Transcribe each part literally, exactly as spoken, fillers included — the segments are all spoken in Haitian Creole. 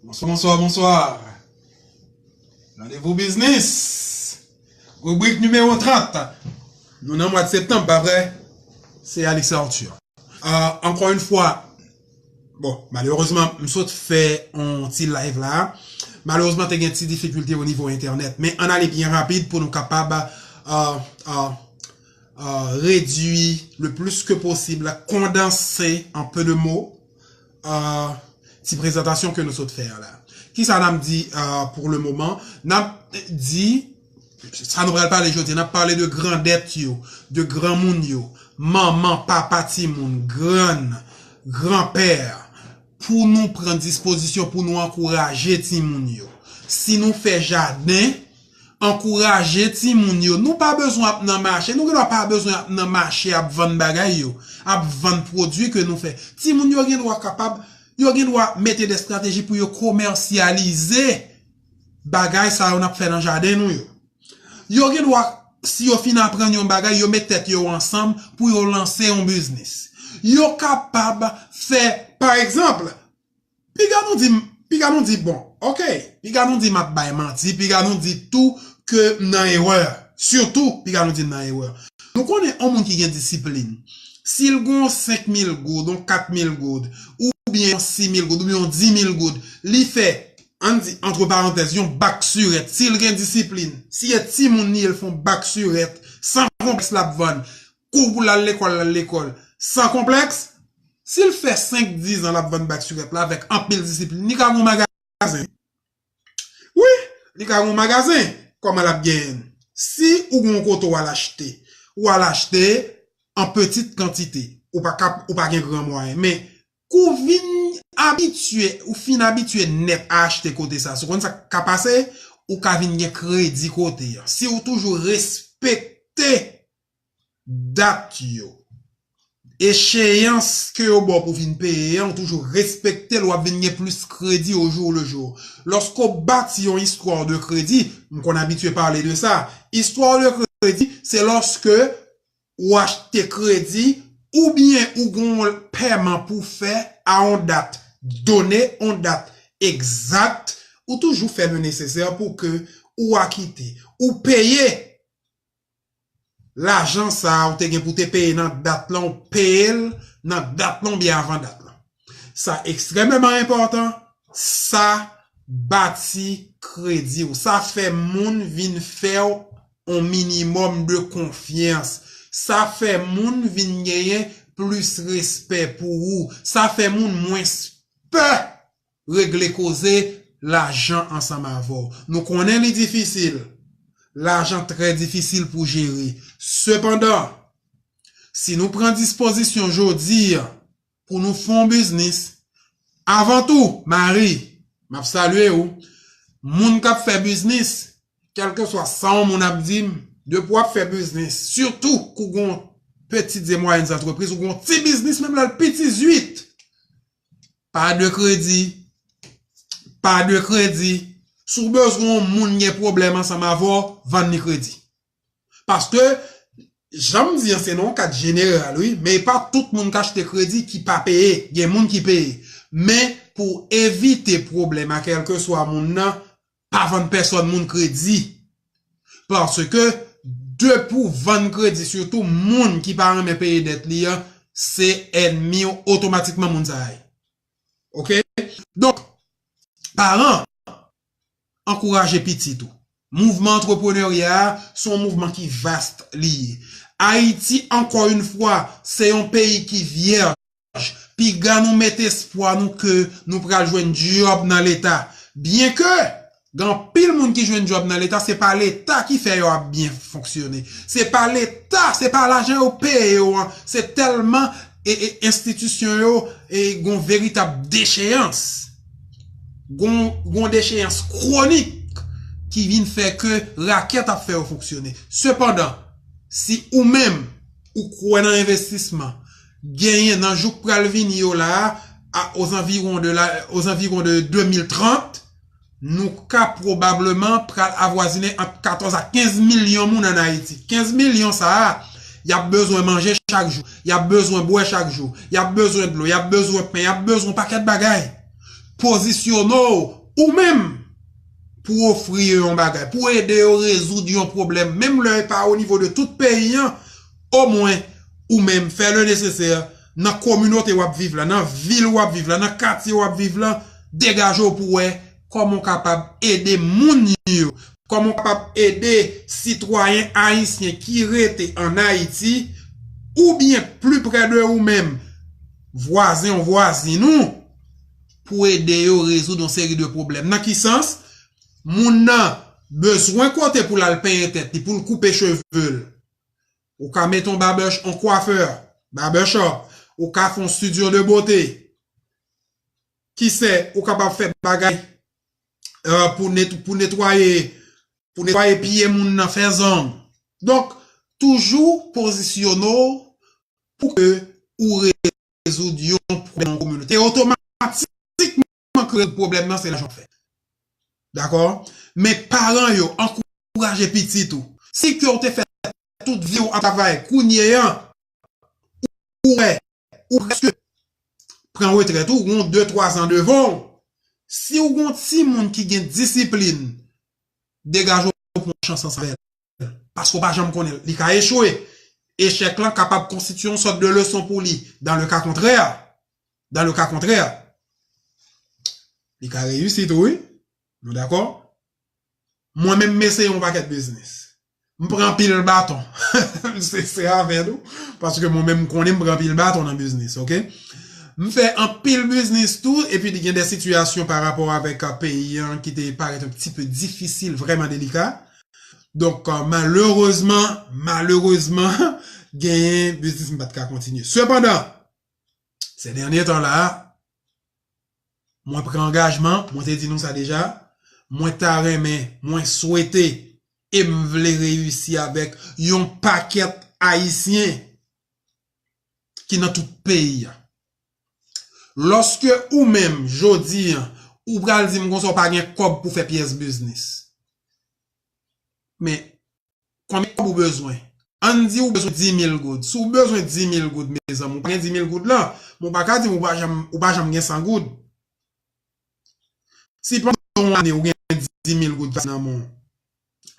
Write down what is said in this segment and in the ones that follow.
Bonsoir, bonsoir, bonsoir. Randevou biznis. Ribrik nimewo trant. Nou nan mwa septanm, pa vre? Se Alix Arthur. Euh, ankò yon fwa, bon, malerezman, m sot fè yon ti live la. Malerezman, te gen ti difikilte o nivo entènèt. Men ann ale byen rapid pou nou kapab, euh, euh, euh, réduit le plus que possible, condenser en peu de mots, euh, ti prezantasyon ke nou sot fè a la. Kisa n ap di, euh, pour le moment? N ap di, sa nou pral pale jodi, n ap pale de grandèt yo, de granmoun yo, manman, papa timoun, grann, granpè, pou nou pran dispozisyon, pou nou ankouraje timoun yo. Si nou fè jaden, ankouraje timoun yo. Nou pa bezwen ap nan mache, nou gendwa pa bezwen ap nan mache ap vann bagay yo, ap vann pwodui ke nou fè. Timoun yo gendwa kapab, yo gendwa mete de estrateji pou yo komèsyalize bagay sa yo n ap fè nan jaden nou yo. Yo gendwa, si yo fin aprann yon bagay, yo met tèt yo ansanm pou yo lanse yon biznis. Yo kapab fè, pa egzanp, piga nou di, piga nou di, bon, ok, piga nou di m ap bay manti, piga nou di tou ke m nan erè. Sitou, piga nou di m nan erè. Nou konnen yon moun ki gen disiplin. Si l gen yon senk mil goud, yon kat mil goud, oubyen yon sis mil goud, oubyen yon dis mil goud, li fè, ann di, antre parantèz, yon bak sirèt. Si l gen disiplin, si e timoun li ye, l fè yon bak sirèt, san konplèks l ap vann. Kou pou l al lekòl, l al lekòl, san konplèks. Si l fè senk, diz an l ap vann bak sirèt la avèk anpil disiplin, li ka gen yon magazen. Wi, li ka gen yon magazen. Kòman l ap genyen l? Si ou gen yon kote w al achte, ou al achte an pitit kantite, ou pa ka, ou pa gen gran mwayen. Men, kou w vin abitye, ou fin abitye nèt a achte kote sa, si w konn sa k ka pase, ou ka vin gen kredi kote a. Si w toujou respekte dat yo, echeyans ke yo ba w pou vin peye an, ou toujou respekte l, w ap vin gen plis kredi au jour le jour. Lòske w bati yon istwa de kredi, m konn abitye pale de sa. Istwa de kredi, se lòske ou achte kredi oubyen ou gen yon pèman pou fè a yon dat done, yon dat egzat, ou toujou fè le nesesè pou ke ou akite, ou peye lajan sa a ou te gen pou te peye nan dat lan, ou peye l nan dat lan oubyen avan dat lan. Sa ekstrèmeman enpòtan, sa bati kredi w, sa fè moun vin fè w yon minimòm de konfyans, sa fè moun vin genyen plis respè pou ou, sa fè moun mwens pè regle koze lajan ansanm avè w. Nou konnen li difisil. Lajan trè difisil pou jere. Sepandan, si nou pran dispozisyon jodi a pou nou fè yon biznis, avan tou, Mari, m ap salye w, moun k ap fè biznis, kèlkeswa sa yon moun ap di m, depi w ap fè biznis, sitou kou gen yon petite et moyenne entreprise, ou gen yon ti biznis, menm lè l piti zwit, pa de kredi, pa de kredi. Si w bezwen yon moun gen pwoblèm ansanm avè w, vann li kredi. Paske, jan m di an, se nan yon kad jeneral, wi, men e pa tout moun k achte kredi ki pa peye. Gen moun ki peye. Men, pou evite pwoblèm a kèlkeswa moun nan, pa vann pèsòn moun kredi. Paske, depi w vann kredi, sitou moun ki pa renmen peye dèt li an, se ènmi w otomatikman moun sa a ye. Ok? Donk, paran, ankouraje pitit ou. Mouvman antreprenarya a, se yon mouvman ki vast li ye. Ayiti, ankò yon fwa, se yon peyi ki vyèj. Piga nou mete espwa nou ke nou pral jwenn djòb nan Leta. Byenke, gen anpil moun ki jwenn djòb nan Leta, se pa Leta ki fè yo ap byen fonksyone. Se pa Leta, se pa lajan yo peye yo an. Se tèlman e, e, enstitisyon yo e, gon veritab decheyans. Gon, gon decheyans kwonik ki vin fè ke rakèt ap fè yo fonksyone. Sepandan, si ou menm, ou kwè nan envestisman, genyen nan jou k pral vini yo la a, aux environs de la, aux environs de de mil trant, nou ka pwobableman pral avwazine ant katòz a kenz milyon moun ann Ayiti. Kenz milyon sa a, y ap bezwen manje chak jou, y ap bezwen bwè chak jou, y ap bezwen dlo, y ap bezwen pen, y ap bezwen pakèt bagay. pozisyone w ou menm pou ofri yo yon bagay, pou ede yo rezoud yon pwoblèm, menm lè e pa o nivo de tout peyi an, omwen ou menm fè le nesesè nan kominote w ap viv la, nan vil w ap viv la, nan katye w ap viv la, degaje w pou wè kòman w kapab ede moun yo, kòman w kapab ede sitwayen ayisyen ki rete ann Ayiti, oubyen pli prè de ou menm, vwazen w, vwazin ou, pou ede yo rezoud yon seri de pwoblèm. Nan ki sans? Moun nan bezwen kote pou l al penyen tèt li, pou l koupe cheve l. Ou ka mete yon babèch, yon kwafè, barbershop. Ou ka fè yon studio de beauté. Ki sè, ou kapab fè bagay, euh, pou net-, pou netwaye, pou netwaye pye moun nan, fè zong. Donk, toujou pozisyone w pou ke ou rezoud yon pwoblèm nan kominote. E otomatikman ke rezoud pwoblèm nan, se lajan w fè. Dakò? Men paran yo, ankouraje pitit ou. Si ke w te fè tout vi w ap travay, kounye a, ou wè, ou prèske pran retrèt ou, ou gon de, twa zan devan w. Si w gon timoun ki gen disiplin, degaje w pran chans ansanm avè l. Paske w pa janm konnen, li ka echwe. Echèk lan kapab konstitye yon sòt de leson pou li. Dans le cas contraire, dans le cas contraire, li ka reyisi tou, wi. Nou dakò? Mwen menm, m eseye yon pakèt biznis. M pran anpil baton. M sensè avè nou, paske mwen menm, m konnen m pran anpil baton nan biznis, oke? M fè anpil biznis tou, epi li gen de sitiyasyon pa rapò avèk, a, peyi an ki te parèt un petit peu difisil, vrèman delika. Donk, a, malerezman, malerezman, genyen biznis m pa t ka kontinye. Sepandan, se dènye tan la, mwen pran angajman, mwen te di nou sa deja, mwen ta renmen, mwen swete, e m vle reyisi avèk yon pakèt Ayisyen ki nan tout peyi a. Lòske ou menm, jodi a, ou pral di m konsa w pa gen kòb pou fè pyès biznis. Men, konbyen kòb ou bezwen? Ann di ou bezwen dis mil goud. Si w bezwen dis mil goud, mezanmi, ou pa gen dis mil goud lan, men w pa ka di m ou pa janm, ou pa janm gen san goud. Si pandan yon ane ou gen dis mil goud nan men w,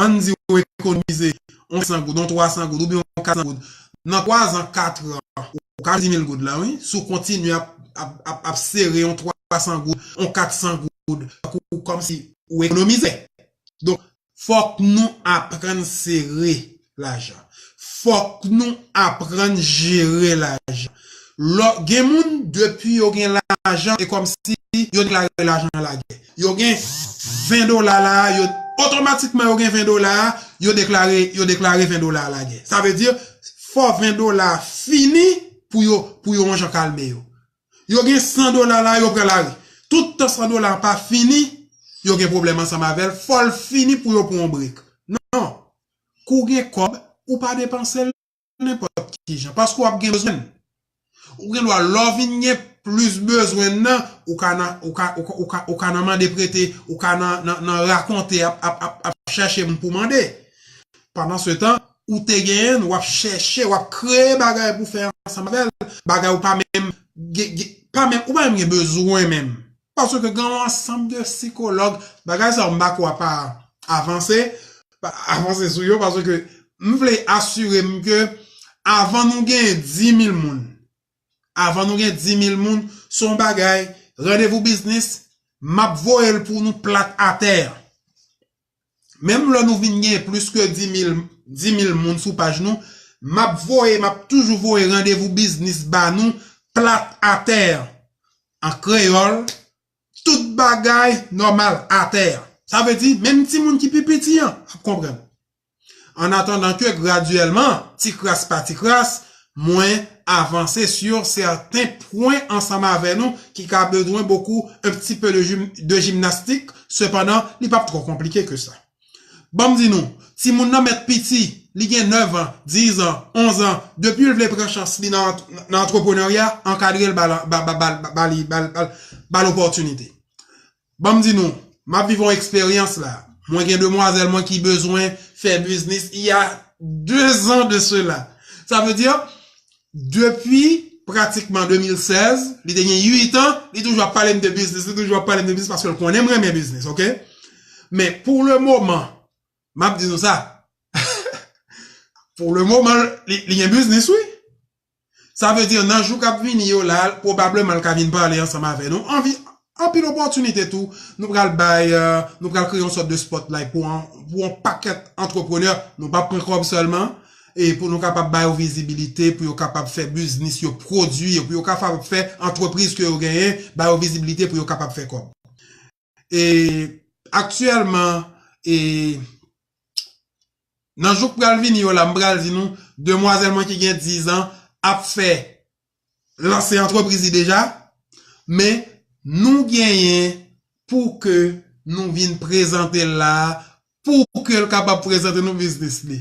ann di ou ekonomize yon san goud, yon twa san goud, oubyen yon kat san goud. Nan twa zan, kat an, ou ka jwenn dis mil goud la, wi. Si w kontinye ap, ap, ap, ap sere yon twa san goud, yon kat san goud, tankou kòmsi ou ekonomize. Donk, fòk nou aprann sere lajan. Fòk nou aprann jere lajan. Lò, gen moun, depi yo gen lajan, e kòmsi yo deklare lajan an lagè. Yo gen ven dola la, yo, otomatikman yo gen ven dola, yo deklare, yo deklare ven dola a lagè. Sa vle di, fò ven dola a fini pou yo, pou yo yon jan kalme yo. Yo gen san dola la, yo pran lari. Toutan san dola an pa fini, yo gen pwoblèm ansanm avè l, fò l fini pou yo pran yon brek. Non. Kou w gen kòb, ou pa depanse l nenpòt ki jan, paske w ap gen bezwen l. Ou gen dwa, lè w vin gen plis bezwen l nan, ou ka nan, ou ka, ou ka, ou ka, ou ka nan mande prete, ou ka nan, nan, nan rakonte, ap, ap, ap, ap chèche moun pou mande. Pandansetan, ou te genyen l, w ap chèche, w ap kreye bagay pou fè ansanm avè l, bagay ou pa menm gen, gen, pa menm, ou pa menm gen bezwen menm. Paske gen yon ansanm de sikològ, bagay sa yo m pa kwè ap avanse, pa avanse sou yo, paske m vle asire m ke avan nou gen dis mil moun, avan nou gen dis mil moun, se yon bagay, randevou biznis, m ap voye l pou nou plat atè. Menm lè nou vin gen plis ke dis mil, dis mil moun sou paj nou, m ap voye, m ap toujou voye randevou biznis ba nou plat atè. An kreyòl, tout bagay nòmal atè. Sa vle di, menm timoun ki pi piti an ap konprann. An atandan ke gradyèlman, ti kras pa ti kras, mwen avanse sur sèten pwen ansanm avè nou ki ka bezwen bokou, un petit peu de jim-, de jimnastik, sepandan, li p ap twò konplike ke sa. Ban m di nou, timoun nan mèt piti, li gen nèf an, dis an, onz an, depi l vle pran chans li nan, nan antreprenerya, ankadre l, ba l, ba, ba, ba, ba li, ba l, ba l, ba l opòtinite. Ban m di nou, m ap viv yon eksperyans la. Mwen gen demwazèl mwen ki bezwen fè biznis il y a deux ans de cela. Sa vle di, depi pratikman de mil sèz, li te gen uit an, li toujou ap pale m de biznis, li toujou ap pale m de biznis paske l konnen m renmen biznis, oke? Men pou le moman, m ap di nou sa, pou le moman, li, li gen biznis, wi. Sa vle di, nan jou k ap vini yo la, pwobableman l ka vin pale ansanm avè nou. Anvi, anpil opòtinite tou, nou pral bay, euh, nou pral kreye yon sòt de spotlight pou yon, pou yon pakèt antreprenè. Nou p ap pran kòb sèlman, e pou nou kapab ba yo vizibilite, pou yo kapab fè biznis yo, pwodui yo, pou yo kapab fè antrepriz ke yo genyen, ba yo vizibilite pou yo kapab fè kòb. E aktyèlman, e nan jou k pral vini yo la, m pral di nou, demwazèl mwen ki gen diz an ap fè, lanse antrepriz li deja, men nou genyen pou ke nou vin prezante l la, pou ke l kapab prezante nou biznis li.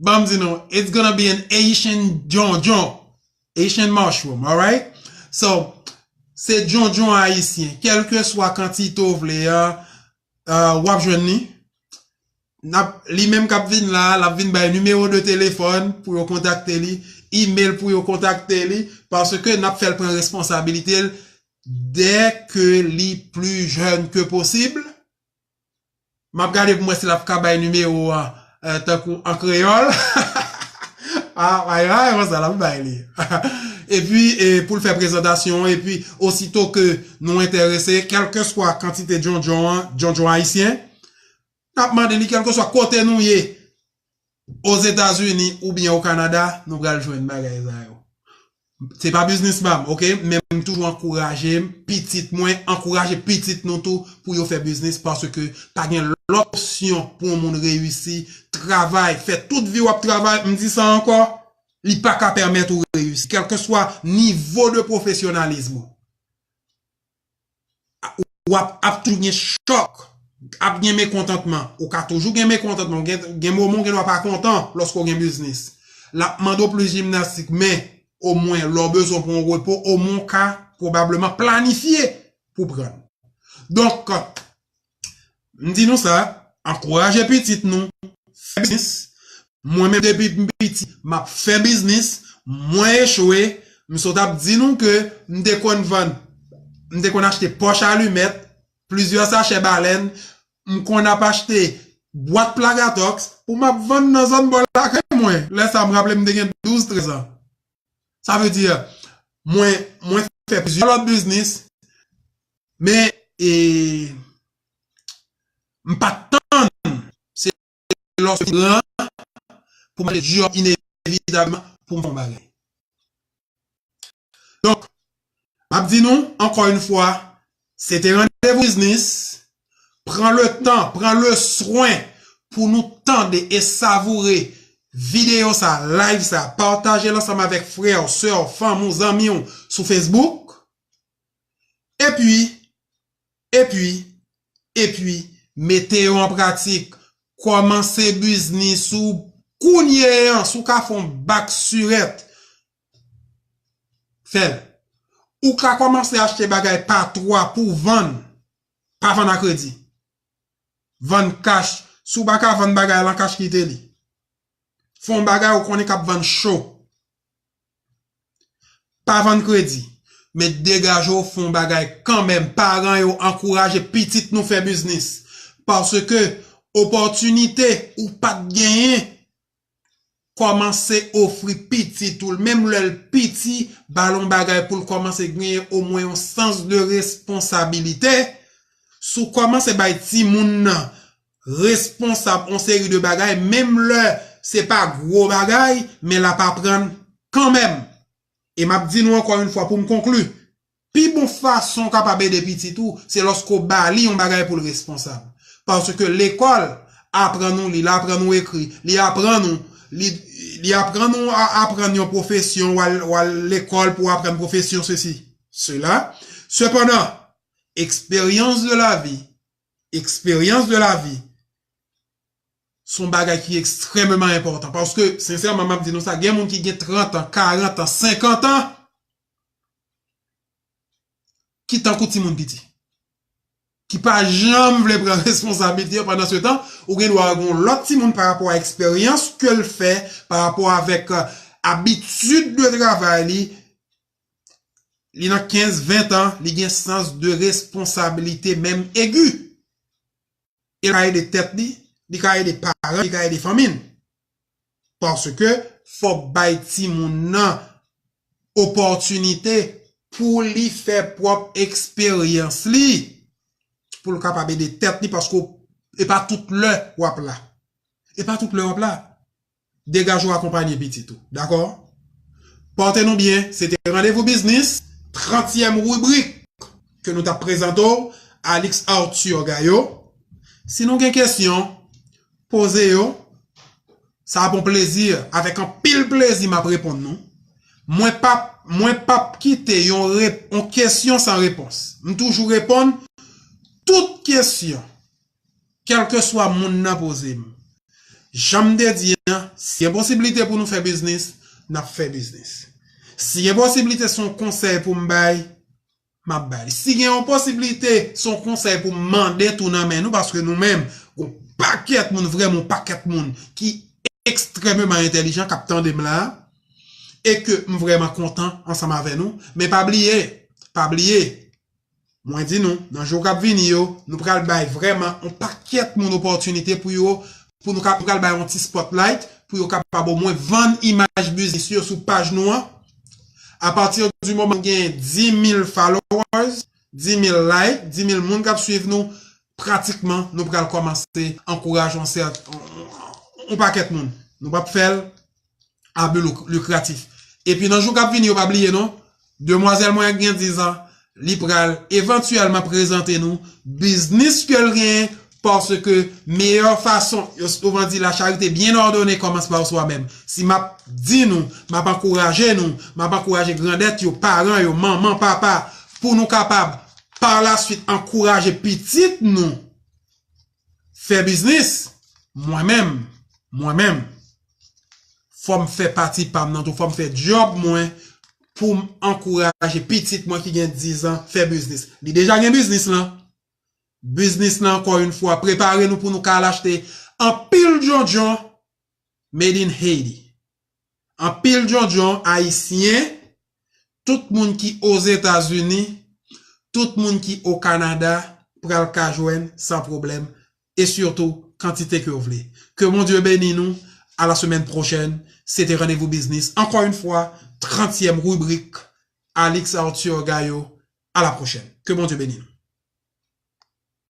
Ban m di nou, it's gonna be an Haitian John John, Haitian mushroom, alright? So, se John John ayisyen, kèlkeswa kantite w vle a, euh, w ap jwenn li. N ap, li menm k ap vin la, l ap vin bay nimewo de telefòn pou yo kontakte li, email pou yo kontakte li, paske n ap fè l pran responsabilite l dès que li plus jeune que possible. M ap gade pou m wè si l ap ka bay nimewo a, euh, tankou an kreyòl. Ah, bay, bay, konsa l ap bay li. Epi, e, pou l fè prezantasyon, epi osito ke nou enterese, kèlkeswa kantite John John an, John John ayisyen, n ap mande li, kèlkeswa kote nou ye, Ozetazini oubyen o Kanada, nou pral jwenn bagay sa yo. Se pa biznis pa m, oke? Men m toujou ankouraje pitit mwen, ankouraje pitit nou tou pou yo fè biznis, paske pa gen lòt opsyon pou yon moun reyisi. Travay, fè tout vi w ap travay, m di sa ankò, li pa ka pèmèt ou reyisi. Kèlkeswa nivo de pwofesyonalizm ou, w ap, ap toujou gen chòk, ap gen mekontantman. Ou ka toujou gen mekontantman, gen, gen moman w gen dwa pa kontan lòske w gen biznis. L ap mande w plis jimnastik, men omwen, lè w bezwen pran yon repo, omwen w ka pwobableman planifye pou pran l. Donk, m di nou sa, ankouraje pitit nou, fè biznis. Mwen menm depi m piti, m ap fè biznis, mwen echwe, m sot ap di nou ke m te konn vann, m te konn achte pòch alimèt, plizyè sachè balèn, m konn ap achte bwat plakatòks pou m ap vann nan zòn bò lakay mwen. Lè sa a, m raple m te gen douz, trèz an. Sa vle di, mwen, mwen fè plizyè lòt biznis, men, e, m pa t tann se lòske m gran pou m ale djòb inevitableman pou m fè yon bagay. Donk, m ap di nou, ankò yon fwa, se te randevou biznis. Pran le tan, pran le swen pou nou tande e savoure videyo sa, live sa, pataje l ansanm avèk frè w, sè w, fanm ou, zanmi w sou Facebook. Epi, epi, epi, mete yo an pratik. Kòmanse biznis ou kounye a, si w ka fè yon bak sirèt, fè l. Ou ka kòmanse achte bagay pa twa pou vann. Pa vann a kredi. Vann kach. Si w pa ka vann bagay lan kach, kite li. Fè yon bagay ou konnen k ap vann cho. Pa vann kredi. Men degaje w, fè yon bagay kanmenm. Paran yo, ankouraje pitit nou fè biznis. Paske opòtinite ou pa t genyen, kòmanse ofri pitit ou l. Menm lè l piti, ba l yon bagay pou l kòmanse genyen omwen yon sans de responsabilite. Si w kòmanse bay timoun nan responsab yon seri de bagay, menm lè se pa gwo bagay, men l ap aprann kanmenm. E m ap di nou ankò yon fwa pou m konkli, pi bon fason w kapab ede pitit ou, se lòske w ba li yon bagay pou l responsab. Paske lekòl aprann ou li, l aprann ou ekri, li aprann ou, li, li aprann ou a, aprann yon pwofesyon, w al, w al lekòl pou w aprann pwofesyon sesi, sela. Sepandan, eksperyans de lavi, eksperyans de lavi, se yon bagay ki ekstrèmeman enpòtan. Paske, sensèman, m ap di nou sa, gen moun ki gen trant an, karant an, senkant an, ki tankou timoun piti. Ki pa janm vle pran responsabilite yo, pandan se tan, ou gen dwa gen yon lòt timoun pa rapò a eksperyans ke l fè, pa rapò avèk, euh, abitid de travay li, li nan kenz, ven an, li gen sans de responsabilite menm egi. E l ka ede tèt li, li ka ede paran, li ka ede fanmi l. Paske fòk bay timoun nan opòtinite pou li fè pwòp eksperyans li, pou l kapab ede tèt li, paske e pa tout lè w ap la. E pa tout lè w ap la. Degaje w akonpanye pitit ou. Dakò? Pòte nou byen, se te Randevou Biznis, trantyèm ribrik ke nou t ap prezante w, Alix Arthur Gayo. Si nou gen kesyon, poze yo. Sa ap yon plezi, avèk anpil plezi m ap reponn nou. Mwen p ap, mwen p ap kite yon rep-, yon kesyon san repons. M toujou reponn tout kesyon, kèlkeswa moun nan poze m. Jan m te di an, si gen posiblite pou nou fè biznis, n ap fè biznis. Si gen posiblite se yon konsèy pou m bay, m ap bay li. Si gen yon posiblite se yon konsèy pou m mande tou nan men nou, paske nou menm, gon pakèt moun, vrèman yon pakèt moun ki ekstrèmeman entèlijan k ap tande m la, e ke m vrèman kontan ansanm avè nou. Men pa bliye, pa bliye, mwen di nou, nan jou k ap vini yo, nou pral bay vrèman yon pakèt moun opòtinite pou yo, pou nou ka, nou pral bay yon ti spotlight, pou yo kapab omwen vann imaj biznis yo sou paj nou an. Apati di moman nou gen dis mil followers, dis mil like, dis mil moun k ap swiv nou, pratikman, nou pral kòmanse ankouraje yon sèt-, yon, yon pakèt moun. Nou p ap fè l a bi luk-, likratif. Epi nan jou k ap vini yo, pa bliye non, demwazèl mwen an ki gen diz an, li pral evantyèlman prezante nou biznis ke l genyen, paske meyè fason, yo souvan di, la charité bien ordonnée commence par soi-même. Si m ap di nou, m ap ankouraje nou, m ap ankouraje grandèt yo, paran yo, manman, papa, pou nou kapab, pa la swit, ankouraje pitit nou fè biznis, mwen menm, mwen menm, fò m fè pati pa m nan tou, fò m fè djòb mwen pou m ankouraje pitit mwen ki gen diz an fè biznis. Li deja gen biznis lan. Biznis lan, ankò yon fwa, prepare nou pou nou ka al achte anpil djondjon made in Haiti. Anpil djondjon ayisyen, tout moun ki Ozetazini, tout moun ki o Kanada pral ka jwenn san pwoblèm, e sitou kantite ke w vle. Ke Bondye beni nou. À la semaine prochaine. Se te Randevou Biznis. Ankò yon fwa, trantyèm ribrik, Alix Arthur Gayo. À la prochaine. Ke Bondye beni nou.